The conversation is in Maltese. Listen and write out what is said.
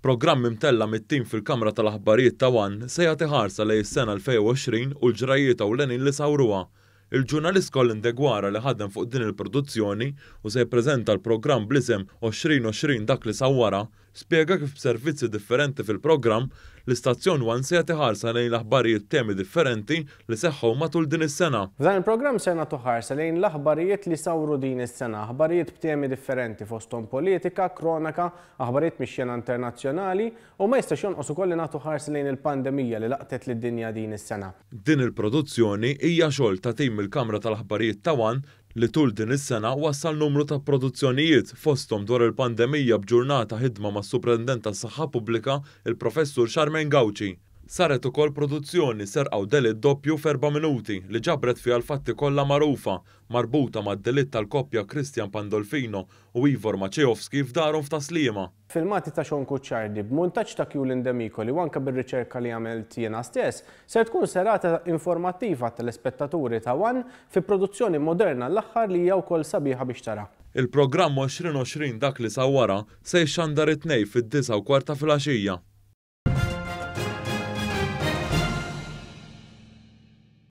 Programm imtella' mit-tim fil-kamra tal-aħbarijiet ta' one se jagħti ħarsa lejn is-sena 2020 u l-ġrajjiet ewlenin li sawruha. Il-ġurnalist Colin Deguara li ħadem fuq din il-produzzjoni u se jippreżenta l-programm bl-isem 2020 Dak li Sawwarha, spjega kif b'servizzi differenti fil-programm, l-istazzjon one se jagħti ħarsa lejn l-aħbarijiet b'temi differenti li seħħew matul din is-sena. F'dan il-programm ser nagħtu ħarsa lejn l-aħbarijiet li sawru din is-sena, aħbarijiet b'temi differenti fosthom politika, kronaka, aħbarijiet mix-xena internazzjonali u ma jistax jonqos ukoll li nagħtu ħarsa lejn il-pandemija li laqtet lid-dinja din is-sena. Din il-produzzjoni hija xogħol ta' tim mill-Kamra tal-Aħbarijiet ta' one li tul din is-sena wassal numru ta' produzzjonijiet fosthom dwar il-pandemija b'ġurnata ħidma mas-Supretendent tas-Saħħa Pubblika, il-Professur Charmaine Gauci. Saret ukoll produzzjoni Serqa u Delitt Doppju f'erba' minuti li ġabret fiha l-fatti kollha magħrufa marbuta mad-delitt tal-koppja Christian Pandolfino u Ivor Maciejowski f'darhom f'Tas-Sliema. Filmati ta' Sean Cucciardi, b'muntaġġ ta' Kyulin Demicoli u anke bir-riċerka li għamilt jiena stess, ser tkun serata informattiva għat-telespettaturi ta' one fi produzzjoni moderna għall-aħħar li hija wkoll sabiħa biex tara. Il-programm 2020 Dak li Sawwarha se jixxandar it-Tnejn fid-disgħa u kwart ta' filgħaxija.